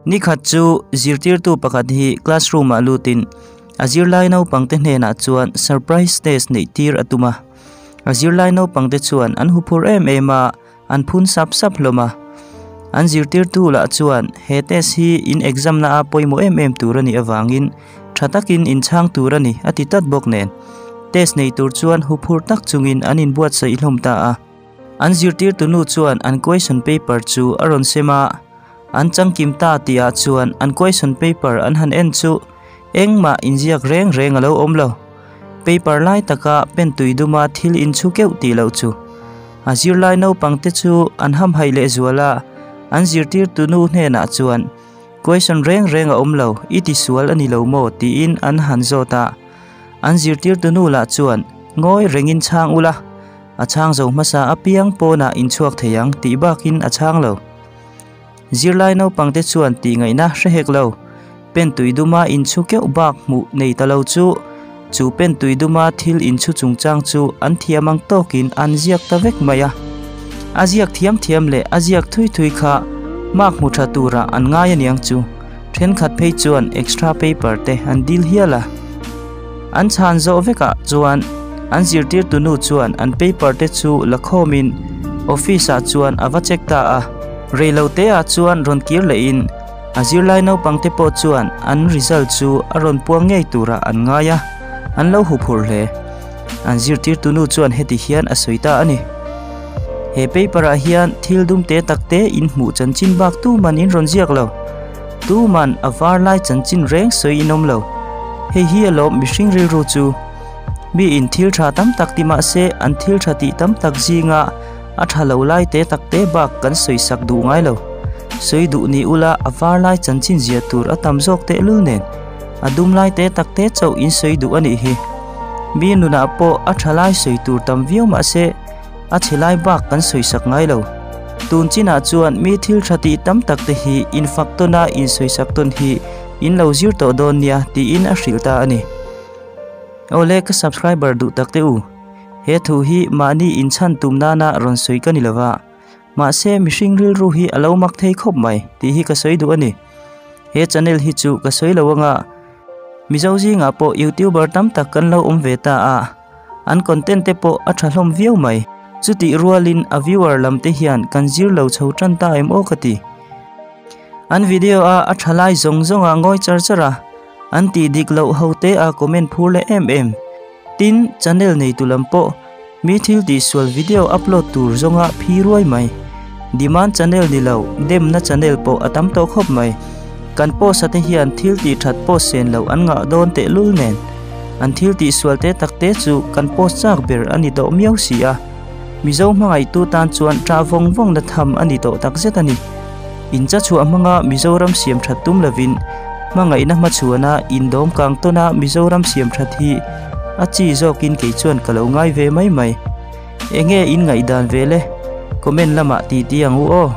Nikhat chu zirtirtu pakhat hi classroom ah lutin a zirlai naupangte hnenah chuan surprise test neih tir a tum a. A zirlai naupangte chuan an huphur em em a, an phun sap sap hlawm a. An zirtirtu lah chuan he test hi in exam na a pawimawh em em tur a nih avangin tha takin in chhang tur a ni a ti tlat bawk nen. Test nei tur chuan huphur tak chungin an inbuatsaih hlawm ta a. An zirtirtu nu chuan an question paper chu a rawn sem a, an changkim ta tihah chuan an question paper an han en chu engmah inziak reng reng a lo awm lo. Paper lai taka pen tui duma thil inchhu keuh tih loh chu. A zirlai naupangte chu an hamhaih lehzual a, an zirtirtu nu hnenah chuan question reng reng a awm lo, i tisual a ni lo maw tiin an han zawt a. An zirtirtu nu lah chuan ngawi rengin chhang ula, A chhang zo hmasa apiang pawnah inchhuak thei ang tih bakin a chhang lo. Zirlai naupangte chuan tihngaihna hre hek lo. Pen tui duma inchhu keuh bak hmuh nei ta lo chu, chu pen tui duma thil inchhu chungchang chu an thiam ang tawkin an ziak ta vek mai a. A ziak thiam thiam leh a ziak thui thui kha mark hmu tha turah an ngai aniang chu. Thenkhat phei chuan extra paper te an dil hial a. An chhan zawh vekah chuan an zirtirtu nu chuan an paper te chu la khawmin office ah chuan a va check ta a. Reilo te ah chuan rawn kir lehin a zirlai naupang te pawh chuan an result chu a rawn puang ngei turah an ngai a, an lo huphurh hle. An zirtirtu nu chuan heti hian a sawi ta a ni. He paper ah hian thil dum te tak te in hmuh chanchin bak tuman in rawn ziak lo. Tuman a var lai chanchin reng sawi in awm lo. Hei hi alawm mihring rilru chu. Mi in thil tha tam tak ti mah se an thil tha tih tam tak zinga a tha lo lai te tak te bak kan sawi sak duh ngai lo. Sawi duh ni ula a var lai chanchin zia tur a tam zawk tehlul nen a dum lai te tak te chauh in sawi duh a nih hi. Mi nunah pawh a tha lai sawi tur tam viau mah se A chhe lai bak kan sawisak ngai lo. Tun chinah chuan mi thil tha tih tam tak te hi infak tawn a insawisak tawn hi in lo zir tawh dawn nia tiin a hrilh ta a ni. Awle ka subscriber duh tak te u, he thu hi mahni inchhan tum nana rawn sawi ka ni lova, mahse mihring rilru hi a lo mak thei khawp mai tih hi ka sawi duh a ni. He channel hi chu ka sawi lo anga Mizo zingah pawh youtuber tam tak kan lo awm ve ta a. An content te pawh a tha hlawm viau mai. Chutih rualin a viewer lam te hian kan zir lo chho tan ta em aw ka ti. An video a a tha lai zawng zawng ah ngawi char char a, an tih dik loh ho te a comment phur leh em em. Tin, channel neitu lam pawh mi thil tih sual video upload tur zawnga phi ruai mai. Demand channel ni lo, demna channel pawh a tam tawh khawp mai. Kan post a te hian thil tih that post sen loh an ngah dawn tehlul nen. An thil tih sual te tak te chu kan post chak ber a ni tawh miau si a. Mizo hmangaihtu tan chuan ṭah vawng vawng na tham a ni tawh tak zet a ni. In cha chhuah hmanga Mizoram siam ṭhat tum lovin hmangaihna hmachhuana indawm kang tawna Mizoram siam ṭhat hi a chi zawkin kei chuan ka lo ngai ve mai mai. Enge in ngaihdan ve le? Comment lamah ti ti ang u aw.